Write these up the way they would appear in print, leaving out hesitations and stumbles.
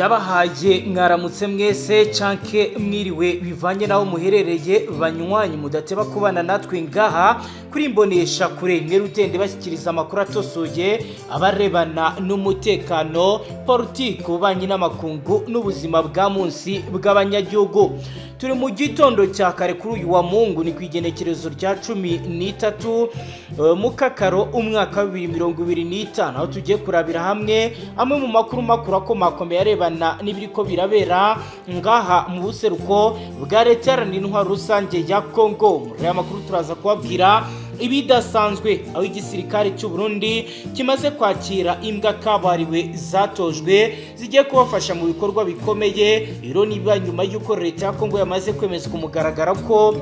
Ndabahaye mwaramutse mwese canke mwiriwe, bivanye naho muherereye. Banywanyi mudateba kubana natwe ngaha kuri Imbonesha Kure, mwe rutende bashyikiriza amakuru atosoye abarebana n'umutekano, politiki, ububanyi n'amakungu n'ubuzima bwa munsi bw'abanyagihugu. Turi mu gitondo cya kare kuri uyu wa Mungu, ni ku igenekerezo rya 13 Mukakaro, umwaka wa 2025, aho tugiye kurabira hamwe amwe mu makuru makuru akomakomeye arebana n'ibiriko birabera ngaha mu buseruko bwa Leta Iharanira Intwaro Rusange ya Kongo. Muri aya makuru turaza kubabwira ibidasanzwe, aho igisirikare cy'u Burundi kimaze kwakira imbwa kabuhariwe zatojwe zigiye kubafasha mu bikorwa bikomeye. Rero niba nyuma y'uko Leta ya Kongo yamaze kwemeza ku mugaragaro ko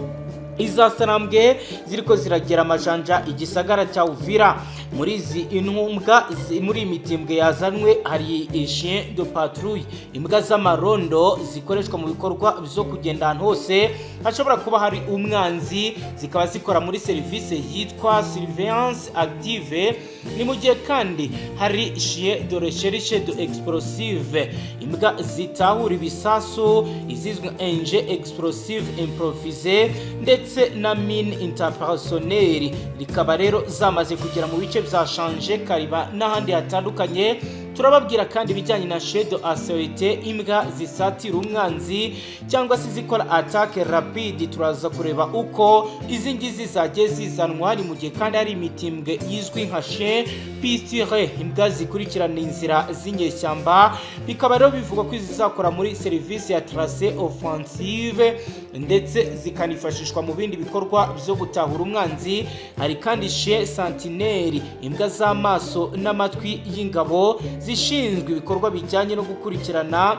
izasarambwe ziriko ziragera amajanja igisagara cya Uvira, muri izi intumbwa, muri iyi mitimbwe yazanwe, hari chien de patrouille, imbwa z'amarondo zikoreshwa mu bikorwa byo kugenda ahantu hose hashobora kuba hari umwanzi, zikaba zikora muri serivisi yitwa surveillance active. Ni mu gihe kandi hari chien de recherche de explosive, imbwa zitahura ibisasu, izizwi nka engin explosive improvisé ndetse na mine antipersonnel. Rikaba rero zamaze kugera mu bice bya Shanje, Kariba n'ahandi hatandukanye. Turababwira kandi ibijyanye na chien d'assaut, imbwa zisatira umwanzi cyangwa se zikora attaque rapide. Turaza kureba uko izi ngizi zagiye zizanwa. Ni mu gihe kandi hari imitimbwe izwi nka chien pisteurs, imbwa zikurikirana inzira z'inyeshyamba. Bikaba rero bivugwa ko zizakora muri serivisi ya trace offensive ndetse zikanifashishwa mu bindi bikorwa byo gutahura umwanzi. Hari kandi chien sentinelle, imbwa z'amaso n'amatwi y'ingabo zishinzwe ibikorwa bijyanye no gukurikirana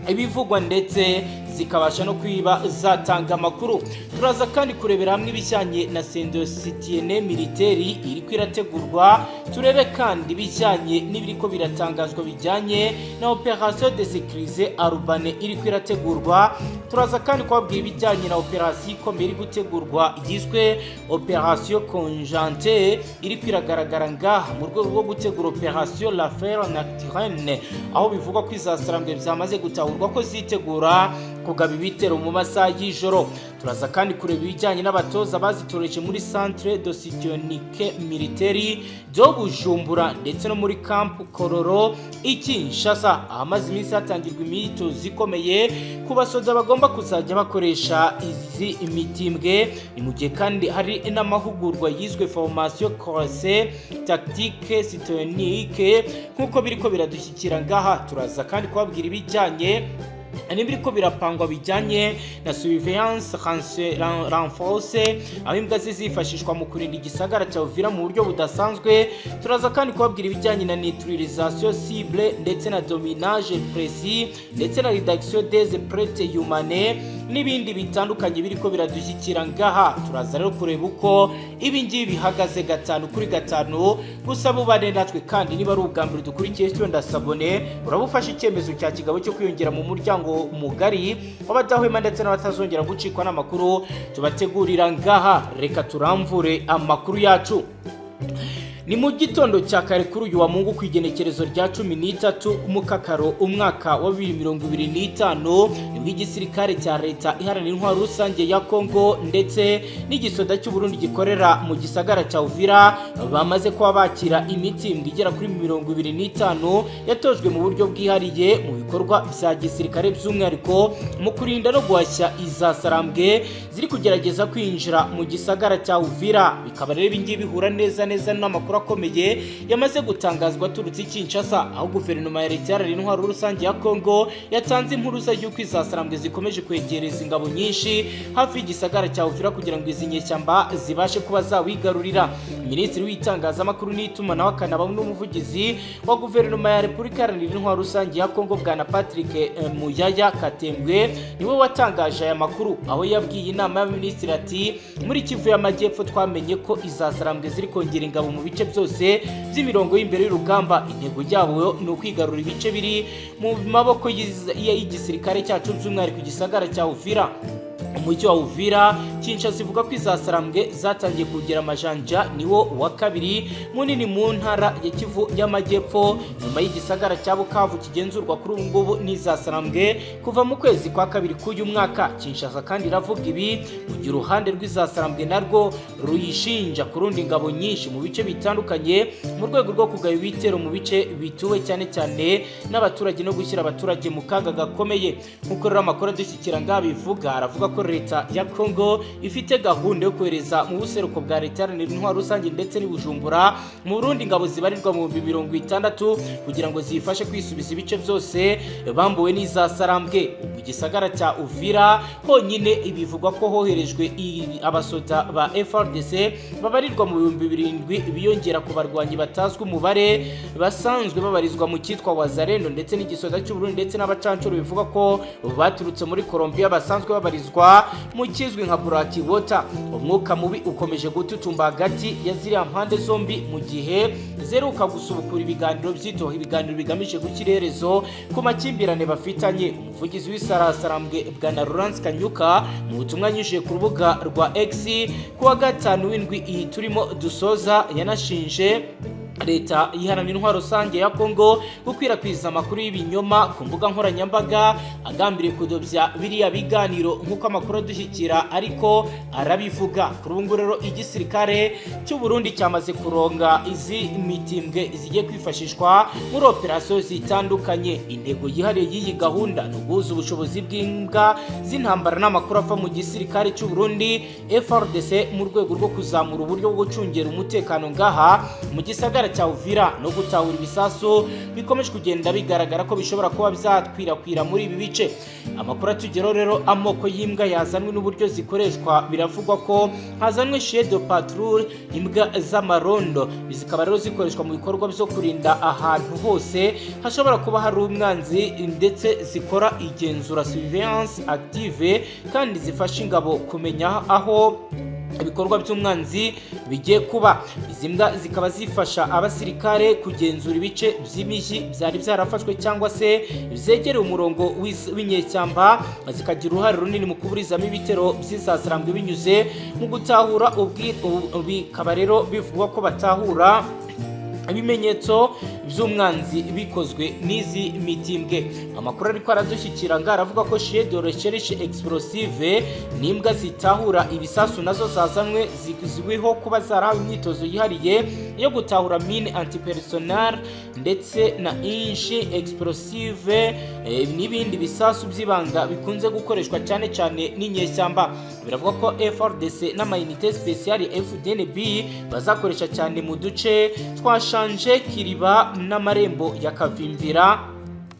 ibivugwa ndetse zikabasha no kwiba zatanga amakuru. Turaza kandi kurebera hamwe ibijyanye na sendositiene militaire iri irategurwa. Turebe kandi ibijyanye n'ibiriko biratangazwa bijyanye na opération de sécurité urbaine iri irategurwa. Turaza kandi kubabwira ibijyanye na opération ikomeye iri gutegurwa igizwe opération conjointe iri kwiragaragara ngaha mu rwego rwo gutegura opération Rafale Nocturne, aho bivugwa ko izasarambwe byamaze gutahurwa ko zitegura kugaba ibitero mu masaha y'ijoro. Turaza kandi kureba ibijyanye n'abatoza bazitoreje muri Centre de Cytonique Militaire de Bujumbura ndetse no muri Camp Kororo i Kinshasa, ahamaze iminsi hatangirwa imyitozo ikomeye ku basoza bagomba kuzajya bakoresha izi mitimbwe. Ni mu gihe kandi hari n'amahugurwa yiswe formation course tactique cytonique, nk'uko biriko biradushyikira ngaha. Turaza kandi kubabwira ibijyanye n'ibiriko birapangwa bijyanye na surveillance renforcée, aho imbwa zizifashishwa mu kurinda igisagara cya Uvira mu buryo budasanzwe. Turaza kandi kubabwira ibijyanye na neutralisation cible ndetse na déminage précis ndetse na réduction des pertes humaines n'ibindi bitandukanye biriko biradushyikira ngaha. Turaza rero kureba uko ibi ngibi bihagaze gatanu kuri gatanu. Gusa bubane natwe, kandi niba ari ubwa mbere dukurikiye, cyo ndasabone uraba ufashe icyemezo cya kigabo cyo kwiyongera mu muryango mugari w'abadahwema ndetse n'abatazongera gucikwa n'amakuru tubategurira ngaha. Reka turamvure amakuru yacu. Ni mu gitondo cya kare kuri uyu wa Mungu, ku igenekerezo rya 13 Mukakaro, umwaka wa 2025, nibwo igisirikare cya Leta Iharanira Intwaro Rusange ya Kongo ndetse n'igisoda cy'u Burundi gikorera mu gisagara cya Uvira bamaze kuba bakira imitimbwe igera kuri 25 yatojwe mu buryo bwihariye mu bikorwa bya gisirikare, by'umwihariko mu kurinda no guhashya izasarambwe ziri kugerageza kwinjira mu gisagara cya Uvira. Bikaba rero ibingibi bihura neza neza n'amakuru akomeye yamaze gutangazwa aturutse i Kinshasa, aho guverinoma ya Leta Iharanira Intwaro Rusange ya Kongo yatanze impuruza y'uko izasarambwe zikomeje kwegereza ingabo nyinshi hafi y'igisagara cya Uvira kugira ngo izi nyeshyamba zibashe kuba zawigarurira. Minisitiri w'itangazamakuru n'itumanaho akanaba n'umuvugizi wa guverinoma ya Repubulika Iharanira Intwaro Rusange ya Kongo, bwana Patrick Muyaya Katembwe, niwe watangaje aya makuru, aho yabwiye inama y'abaminisitiri ati: "Muri Kivu y'Amajyepfo twamenye ko izasarambwe ziri kongera ingabo mu bice byose by'imirongo y'imbere y'urugamba. Intego yabo ni ukwigarura ibice biri mu maboko y'igisirikare cyacu, by'umwihariko igisagara cya Uvira, umujyi wa Uvira." Kinshasa ivuga ko izasarambwe zatangiye kugera amajanja, niwo wa kabiri munini mu ntara ya Kivu y'Amajyepfo nyuma y'igisagara cya Bukavu, kigenzurwa kuri ubu ngubu n'izasarambwe kuva mu kwezi kwa kabiri k'uyu mwaka. Kinshasa kandi iravuga ibi mu gihe uruhande rw'izasarambwe narwo ruyishinja kurundi ingabo nyinshi mu bice bitandukanye mu rwego rwo kugaba ibitero mu bice bituwe cyane cyane n'abaturage no gushyira abaturage mu kaga gakomeye. Nk'uko rero amakuru adushyikira ngaha bivuga, aravuga ko leta ya Congo ifite gahunda yo kohereza mu buseruko bwa Leta Iharanira Intwaro Rusange ndetse n'i Bujumbura mu Burundi ingabo zibarirwa mu 60,000 kugira ngo ziyifashe kwisubiza ibice byose bambuwe n'izasarambwe. Mu gisagara cya Uvira honyine bivugwa ko hoherejwe abasoda ba FARDC babarirwa mu 7000, biyongera ku barwanyi batazwi umubare basanzwe babarizwa mu cyitwa Wazalendo ndetse n'igisoda cy'u Burundi, ndetse n'abacancuro bivuga ko baturutse muri Colombia basanzwe babarizwa mu kizwi nka Black Water. Umwuka mubi ukomeje gututumba hagati ya ziriya mpande zombi mu gihe zeruka gusubukura ibiganiro by'itoha, ibiganiro bigamije gushyira iherezo ku makimbirane bafitanye. Umuvugizi w'isarasarambwe, bwana Lawrence Kanyuka, mu butumwa anyujije ku rubuga rwa X ku wa gatanu w'indwi iyi turimo dusoza, yanashinje Leta Iharanira Intwaro Rusange ya Congo gukwirakwiza amakuru y'ibinyoma ku mbuga nkoranyambaga agambiriye kudobya biriya biganiro, nk'uko amakuru adushyikira ariko arabivuga. Kuri ubu ngubu rero igisirikare cy'u Burundi cyamaze kuronga izi mitimbwe zigiye kwifashishwa muri operasiyo zitandukanye. Intego yihariye y'iyi gahunda ni uguhuza ubushobozi bw'imbwa z'intambara n'amakuru ava mu gisirikare cy'u Burundi, FARDC, mu rwego rwo kuzamura uburyo bwo gucungera umutekano ngaha mu gisagara cya Uvira no gutahura ibisasu bikomeje kugenda bigaragara ko bishobora kuba byakwirakwira muri ibi bice. Amakuru atugeraho rero, amoko y'imbwa yazanwe n'uburyo zikoreshwa, biravugwa ko hazanwe chien de patrouille, imbwa z'amarondo, zikaba rero zikoreshwa mu bikorwa byo kurinda ahantu hose hashobora kuba hari umwanzi, ndetse zikora igenzura, surveillance active, kandi zifasha ingabo kumenya aho ibikorwa by'umwanzi bigiye kuba. Izi mbwa zikaba zifasha abasirikare kugenzura ibice by'imijyi byari byarafashwe cyangwa se byegereye umurongo w'inyeshyamba, zikagira uruhare runini mu kuburizamo ibitero by'isasarambwe binyuze mu gutahura. Bikaba rero bivugwa ko batahura ibimenyetso by'umwanzi bikozwe n'izi mitimbwe. Amakuru ariko aradushyikira ngo aravuga ko chien de recherche explosive, n'imbwa zitahura ibisasu, nazo zazanwe, zizwiho kuba zarahawe imyitozo yihariye yo gutahura mine antipersonnel ndetse na engin explosive n'ibindi bisasu by'ibanga bikunze gukoreshwa cyane cyane n'inyeshyamba. Biravuga ko FARDC n'ama unité spéciale FDNB bazakoresha cyane mu duce twa Shanje, Kiriba n'amarembo ya Kavimvira,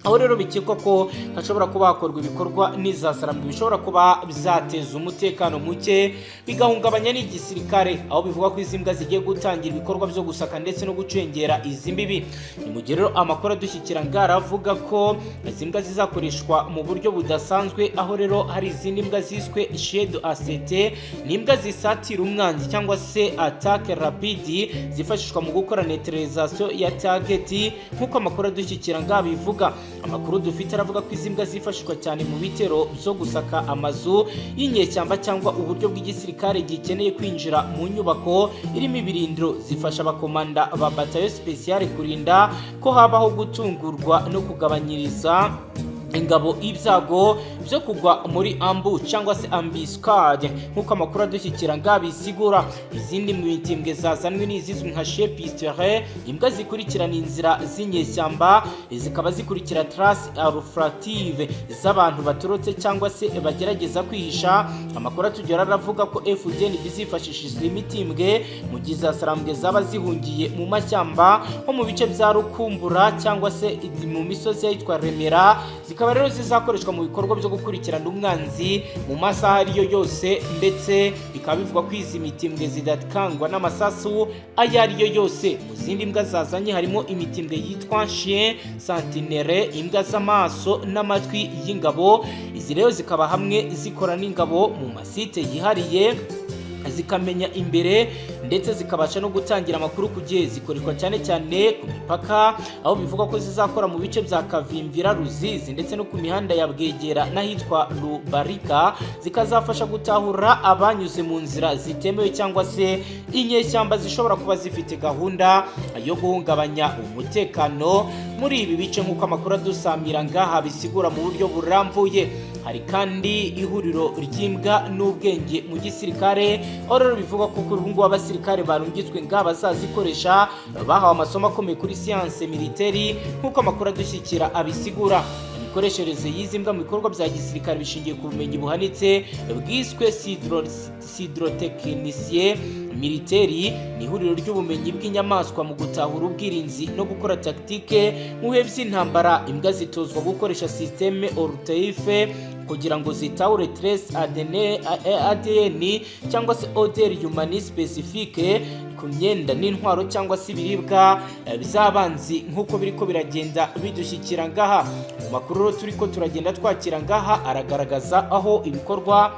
aho rero bikekwa ko hashobora kuba hakorwa ibikorwa n'izasarambwe bishobora kuba byateza umutekano muke, bigahungabanya n'igisirikare, aho bivugwa ko izi mbwa zigiye gutangira ibikorwa byo gusaka ndetse no gucengera izi mbibi. Ni mu gihe rero amakuru adushyikira ngara avuga ko izi mbwa zizakoreshwa mu buryo budasanzwe, aho rero hari izindi mbwa ziswe chien d'assaut, ni imbwa zisatira umwanzi cyangwa se attaque rapide, zifashishwa mu gukora neutralisation ya target, nk'uko amakuru adushyikira ngaha bivuga. Amakuru dufite aravuga ko izi mbwa zifashishwa cyane mu bitero byo gusaka amazu y'inyeshyamba cyangwa uburyo bw'igisirikare gikeneye kwinjira mu nyubako irimo ibirindiro. Zifasha abakomanda ba bataillon spéciale kurinda ko habaho gutungurwa no kugabanyiriza ingabo ibyago byo kugwa muri ambush cyangwa se embuscade, nk'uko amakuru adushyikira ngabisigura. Izindi mitimbwe zazanwe ni izizwi nka chien pisteur, imbwa zikurikirana inzira z'inyeshyamba, zikaba zikurikira trace olfactive z'abantu batorotse cyangwa se bagerageza kwihisha. Amakuru atugera aravuga ko FDNB zifashishije imitimbwe mu gihe zasarambwe zaba zihungiye mu mashyamba nko mu bice bya Rukumbura cyangwa se mu misozi yitwa Remera, zikaba rero zizakoreshwa mu bikorwa byo gukurikirana umwanzi mu masaha ariyo yose, ndetse bikaba bivugwa ko izi mitimbwe zidakangwa n'amasasu ayo ariyo yose. Mu zindi mbwa zazanye harimo imitimbwe yitwa chien sentinelle, imbwa z'amaso n'amatwi y'ingabo. Izi rero zikaba hamwe zikora n'ingabo mu ma site yihariye, zikamenya imbere ndetse zikabasha no gutangira amakuru ku gihe. Zikoreshwa cyane cyane ku mipaka, aho bivugwa ko zizakora mu bice bya Kavimvira, Ruzizi ndetse no ku mihanda ya Bwegera n'ahitwa Rubarika, zikazafasha gutahura abanyuze mu nzira zitemewe cyangwa se inyeshyamba zishobora kuba zifite gahunda yo guhungabanya umutekano muri ibi bice, nk'uko amakuru adusamira ngaha bisigura mu buryo burambuye. Hari kandi ihuriro ry'imbwa n'ubwenge mu gisirikare, aho rero bivugwa ko kuri ubu ngubu abasirikare barungitswe ngaha bazazikoresha bahawe amasomo akomeye kuri science militaire, nk'uko amakuru adushyikira abisigura. Imikoreshereze y'izi mbwa mu bikorwa bya gisirikare bishingiye ku bumenyi buhanitse bwiswe cynotechnique militaire. Ni ihuriro ry'ubumenyi bw'inyamaswa mu gutahura ubwirinzi no gukora tactique mu bihe by'intambara. Imbwa zitozwa gukoresha système olfactif kugira ngo zitahure trace ADN cyangwa se odeur humaine spécifique ku myenda n'intwaro cyangwa se ibiribwa by'abanzi, nk'uko biriko biragenda bidushyikira ngaha. Mu makuru rero turiko turagenda twakira ngaha aragaragaza aho ibikorwa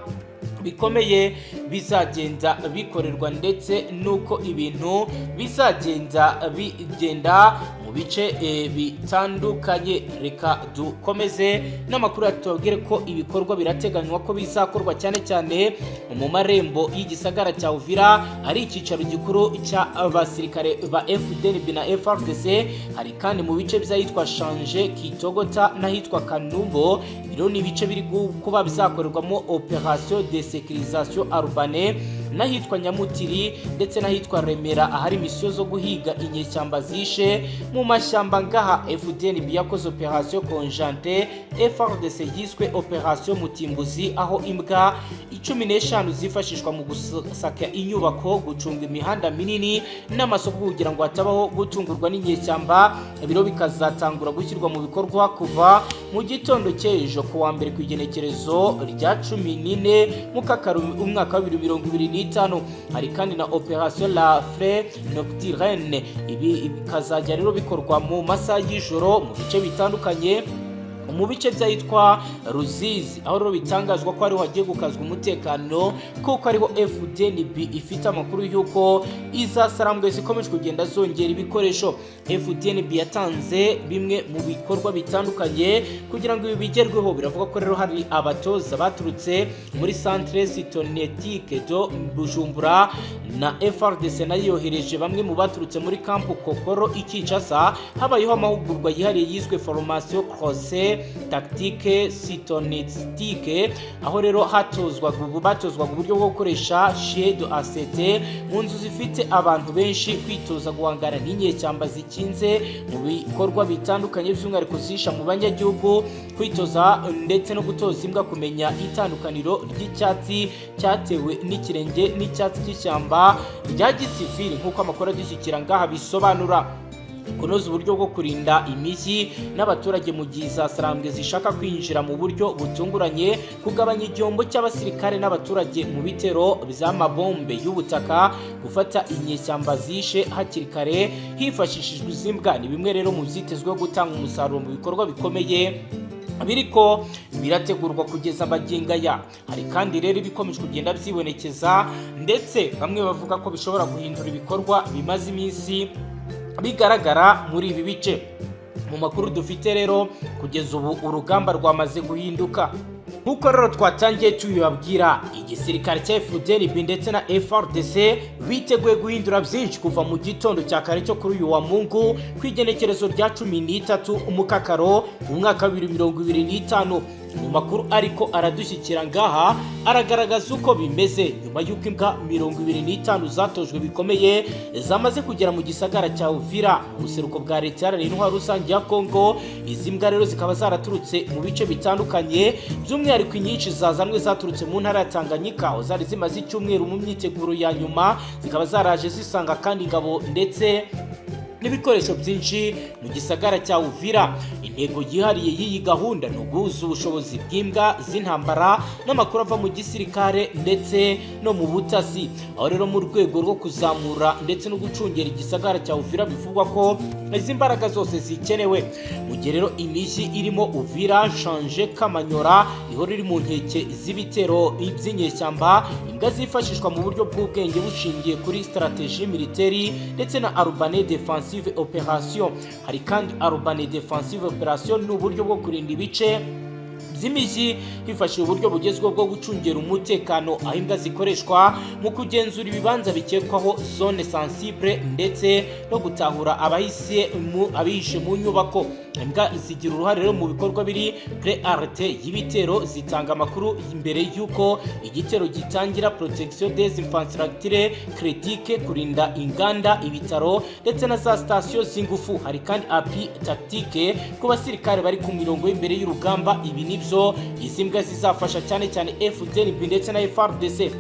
bikomeye bizagenda bikorerwa ndetse n'uko ibintu bizagenda bigenda mu bice bitandukanye. Reka dukomeze n'amakuru yacu, tubabwire ko ibikorwa birateganywa ko bizakorwa cyane cyane mu marembo y'igisagara cya Uvira, ari icyicaro gikuru cy'abasirikare ba FDNB na FARDC. Hari kandi mu bice by'ahitwa Shanje, Kitogota n'ahitwa Kanumbo. Rero ni ibice biri kuba bizakorerwamo opération de sécurisation urbaine, n'ahitwa Nyamutiri ndetse n'ahitwa Remera, ahari misiyo zo guhiga inyeshyamba zishe mu mashyamba. Ngaha FDNB yakoze opération conjointe FARDC yiswe opération Mutimbuzi, aho imbwa 15 zifashishwa mu gusaka inyubako, gucunga imihanda minini n'amasoko kugira ngo hatabaho gutungurwa n'inyeshyamba. Ibiro bikazatangura gushyirwa mu bikorwa kuva mu gitondo cy'ejo ku wa mbere, ku igenekerezo rya 14 Mukakaru, umwaka wa 2025. Hari kandi na opération Rafle Nocturne. Ibi bikazajya rero bikorwa mu masaha y'ijoro mu bice bitandukanye, mu bice by'ahitwa Ruzizi, aho rero bitangazwa ko ariho hagiye gukazwa umutekano, kuko ariho FDNB ifite amakuru y'uko izasarambwe zikomeje kugenda zongera ibikoresho. FDNB yatanze bimwe mu bikorwa bitandukanye kugira ngo ibi bigerweho. Biravuga ko rero hari abatoza baturutse muri Centre Cynonétique de Bujumbura, na FARDC nayo yohereje bamwe mu baturutse muri Camp Kokoro i Kinshasa. Habayeho amahugurwa yihariye yiswe formation croisée tactique cynonétique, aho rero hatozwaga batozwaga uburyo bwo gukoresha chien d'ACT mu nzu zifite abantu benshi, kwitoza guhangana n'inyeshyamba zikinze mu bikorwa bitandukanye, by'umwihariko zisha mu banyagihugu, kwitoza ndetse no gutoza imbwa kumenya itandukaniro ry'icyatsi cyatewe n'ikirenge n'icyatsi cy'ishyamba rya gisivili, nk'uko amakuru adushyikira ngaha bisobanura. Kunoza uburyo bwo kurinda imijyi n'abaturage mu gihe za sarambwe zishaka kwinjira mu buryo butunguranye, kugabanya igihombo cy'abasirikare n'abaturage mu bitero by'amabombe y'ubutaka, gufata inyeshyamba zishe hakiri kare hifashishijwe izi mbwa, ni bimwe rero mu byitezweho gutanga umusaruro mu bikorwa bikomeye biriko birategurwa kugeza magingo aya. Hari kandi rero ibikomeje kugenda byibonekeza, ndetse bamwe bavuga ko bishobora guhindura ibikorwa bimaze iminsi bigaragara muri ibi bice. Mu makuru dufite rero kugeza ubu, urugamba rwamaze guhinduka, nk'uko rero twatangiye tubibabwira. Igisirikare cya FDNB ndetse na FARDC biteguye guhindura byinshi kuva mu gitondo cya kare cyo kuri uyu wa Mungu, ku igenekerezo rya 13 Umukakaro, mu mwaka wa 2025. Mu makuru ariko aradushyikira ngaha aragaragaza uko bimeze nyuma y'uko imbwa 25 zatojwe bikomeye zamaze kugera mu gisagara cya Uvira, mu buseruko bwa Leta Iharanira Intwaro Rusange ya Kongo. Izi mbwa rero zikaba zaraturutse mu bice bitandukanye, by'umwihariko inyinshi zazanwe zaturutse mu ntara ya Tanganyika, aho zari zimaze icyumweru mu myiteguro ya nyuma. Zikaba zaraje zisanga kandi ingabo ndetse n'ibikoresho byinshi mu gisagara cya Uvira. Intego yihariye y'iyi gahunda ni uguhuza ubushobozi bw'imbwa z'intambara n'amakuru ava mu gisirikare ndetse no mu butasi. Aho rero mu rwego rwo kuzamura ndetse no gucungera igisagara cya Uvira, bivugwa ko izi mbaraga zose zikenewe. Mu gihe rero imijyi irimo Uvira, Shanje, Kamanyora ihora iri mu nkeke z'ibitero by'inyeshyamba, imbwa zifashishwa mu buryo bw'ubwenge bushingiye kuri stratégie militaire ndetse na urban defensive operation. Hari kandi urban defensive operation, ni uburyo bwo kurinda ibice by'imijyi hifashishijwe uburyo bugezweho bwo gucungera umutekano, aho imbwa zikoreshwa mu kugenzura ibibanza bikekwaho, zone sensible, ndetse no gutahura abahise mu abihishe mu nyubako. Imbwa zigira uruhare rero mu bikorwa biri pré-alerte y'ibitero, zitanga amakuru imbere y'uko igitero gitangira, protection des infrastructures critiques, kurinda inganda, ibitaro ndetse na za sitasiyo z'ingufu. Hari kandi appui tactique ku basirikare bari ku mirongo y'imbere y'urugamba. Ibi nibyo izi mbwa zizafasha cyane cyane FDNB ndetse na FARDC.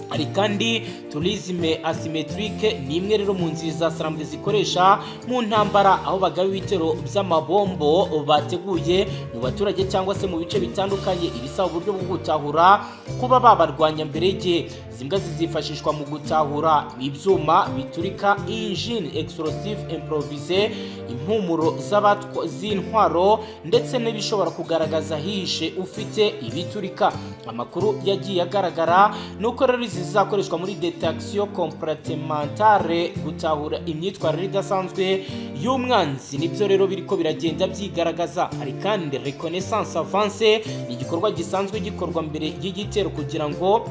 Hari kandi tourisme asymétrique, ni imwe rero mu nzira za sarambwe zikoresha mu ntambara, aho bagaba ibitero by'amabombo bateguye mu baturage cyangwa se mu bice bitandukanye, ibisaba uburyo bwo gutahura kuba babarwanya mbere y'igihe. Izi mbwa zizifashishwa mu gutahura ibyuma biturika, engin explosive improvisé, impumuro z'intwaro ndetse n'ibishobora kugaragaza hihishe ufite ibiturika. Amakuru yagiye agaragara ni uko rero izi zizakoreshwa muri détection comportementale, gutahura imyitwarire idasanzwe y'umwanzi. Nibyo rero biriko biragenda byigaragaza. Hari kandi reconnaissance avancée, ni igikorwa gisanzwe gikorwa mbere y'igitero kugira ngo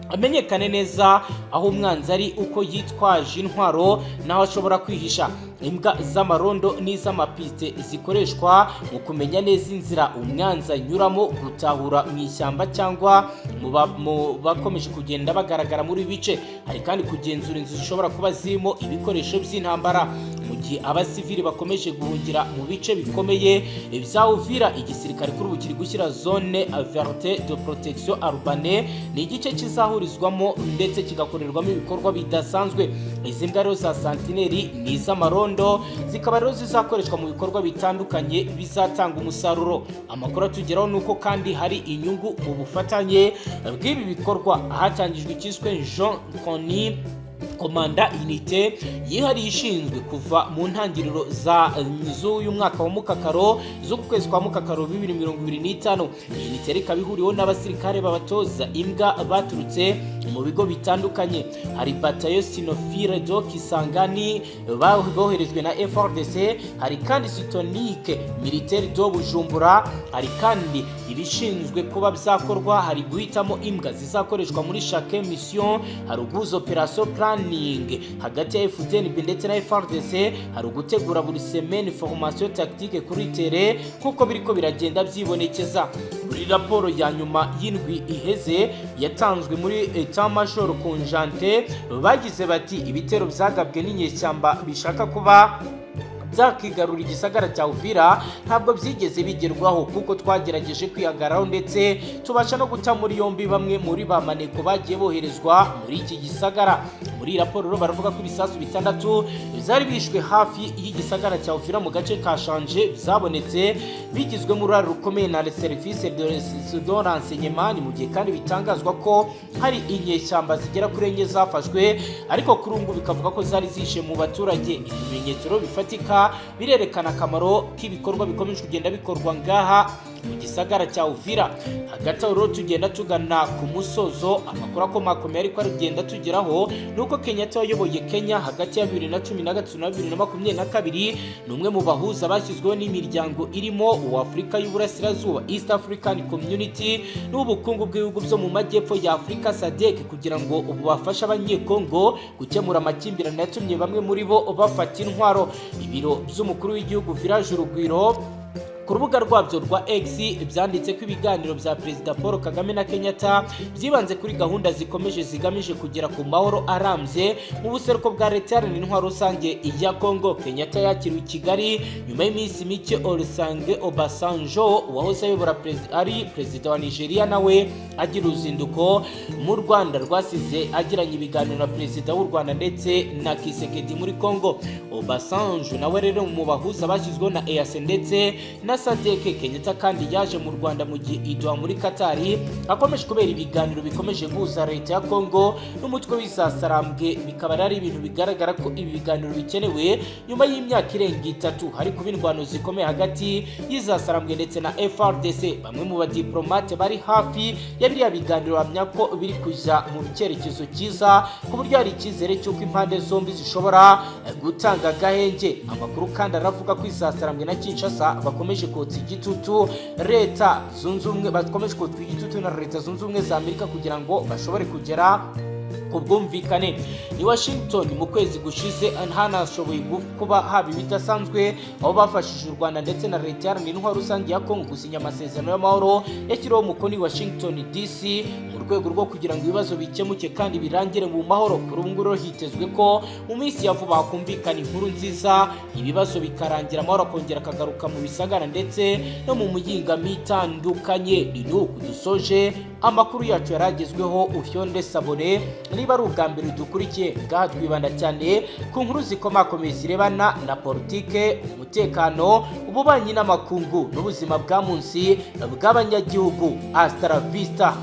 amenyekane neza aho umwanzi ari, uko yitwaje intwaro n'aho ashobora kwihisha. Imbwa z'amarondo n'iz'amapiste zikoreshwa mu kumenya neza inzira umwanzi anyuramo, gutahura mu ishyamba cyangwa mu bakomeje kugenda bagaragara muri ibi bice. Hari kandi kugenzura inzu zishobora kuba zirimo ibikoresho by'intambara. Mu gihe abasivili bakomeje guhungira mu bice bikomeye bya Uvira, igisirikare kuri ubu kiri gushyira zone verte de protection urbaine, ni igice kizahurizwamo ndetse kigakorerwamo ibikorwa bidasanzwe. Izi mbwa rero za sentinelle ni iz'amarondo, zikaba rero zizakoreshwa mu bikorwa bitandukanye bizatanga umusaruro. Amakuru atugeraho ni uko kandi hari inyungu mu bufatanye bw'ibi bikorwa, ahatangijwe icyiswe Jean Koni komanda, unité yihariye ishinzwe kuva mu ntangiriro za z'uyu mwaka wa Mukakaro, z'uku kwezi kwa Mukakaro 2025. Iyi unité ikaba ihuriweho n'abasirikare babatoza imbwa baturutse mu bigo bitandukanye. Hari bataillon cynophile de Kisangani boherejwe na FARDC, hari kandi cytonique militaire de Bujumbura. Hari kandi ibishinzwe kuba byakorwa: hari guhitamo imbwa zizakoreshwa muri chaque mission, hari uguhuza operation planning hagati ya FDNB ndetse na FARDC, hari ugutegura buri semaine formation tactique kuri terrain, nk'uko biriko biragenda byibonekeza. Muri raporo ya nyuma y'indwi iheze yatanzwe muri état major conjointe, bagize bati: "Ibitero byagabwe n'inyeshyamba bishaka kuba byakigarura igisagara cya Uvira ntabwo byigeze bigerwaho, kuko twagerageje kwihagararaho ndetse tubasha no guta muri yombi bamwe muri ba maneko bagiye boherezwa muri iki gisagara." Muri iyi raporo rero baravuga ko ibisasu bitandatu byari bishwe hafi y'igisagara cya Uvira mu gace ka Shanje byabonetse bigizwemo uruhare rukomeye na service de renseignement. Ni mu gihe kandi bitangazwa ko hari inyeshyamba zigera kuri enye zafashwe, ariko kuri ubu ngubu bikavuga ko zari zishe mu baturage. Ibimenyetso rero bifatika birerekana akamaro k'ibikorwa bikomeje kugenda bikorwa ngaha mu gisagara cya Uvira. Hagati aho rero tugenda tugana ku musozo, amakuru akomakomeye ariko aragenda tugeraho ni uko Kenyatta wayoboye Kenya hagati ya 2013 na 2022 ni umwe mu bahuza bashyizweho n'imiryango irimo uwa Afurika y'Uburasirazuba, East African Community, n'ubukungu bw'ibihugu byo mu majyepfo ya Afurika, SADC, kugira ngo bafashe Abanyekongo gukemura amakimbirane yatumye bamwe muri bo bafata intwaro. Ibiro by'umukuru w'igihugu Village Urugwiro Ku rubuga rwabyo rwa X byanditse ko ibiganiro bya Perezida Paul Kagame na Kenyatta byibanze kuri gahunda zikomeje zigamije kugera ku mahoro arambye mu buseruko bwa Leta Iharanira Intwaro Rusange ya Congo. Kenyatta yakiriwe i Kigali nyuma y'iminsi mike Olusegun Obasanjo wahoze ayobora ari perezida wa Nigeria nawe agira uruzinduko mu Rwanda rwasize agiranye ibiganiro na perezida w'u Rwanda ndetse na Tshisekedi muri Congo. Obasanjo nawe rero mu bahuza bashyizweho na EAC ndetse na SADC. Kenyatta kandi yaje mu Rwanda mu gihe i Doha muri Qatar hakomeje kubera ibiganiro bikomeje guhuza leta ya Congo n'umutwe w'isasarambwe, bikaba ari ibintu bigaragara ko ibi biganiro bikenewe nyuma y'imyaka irenga 3 hari kuba indwano zikomeye hagati y'izasarambwe ndetse na FARDC. Bamwe mu badiplomate bari hafi ya biriya biganiro bahamya ko biri kujya mu cyerekezo cyiza, ku buryo hari icyizere cy'uko impande zombi zishobora gutanga agahenge. Amakuru kandi aravuga ko izasarambwe na Kinshasa bakomeje kotsa igitutu Leta Zunze Ubumwe, bakomeje kotsa igitutu na Leta Zunze Ubumwe za Amerika kugira ngo bashobore kugera ku bwumvikane. Ni Washington mu kwezi gushize hanashoboye kuba haba ibidasanzwe, aho bafashije u Rwanda ndetse na Leta Iharanira Intwaro Rusange ya Congo gusinya amasezerano y'amahoro yashyiriweho umukono i Washington DC mu rwego rwo kugira ngo ibibazo bikemuke kandi birangire mu mahoro. Kuri ubu ngubu hitezwe ko mu minsi ya vuba hakumvikana inkuru nziza, ibibazo bikarangira, amahoro akongera akagaruka mu bisagara ndetse no mu muyingamo itandukanye. Ni nuku dusoje amakuru yacu yaragezweho. Ufyonde s'abonner niba ari ubwa mbere dukurikiye. Ngaha twibanda cyane ku nkuru zikomakomeye zirebana na politike, umutekano, ububanyi n'amakungu n'ubuzima bwa munsi bw'abanyagihugu. Hasta la vista.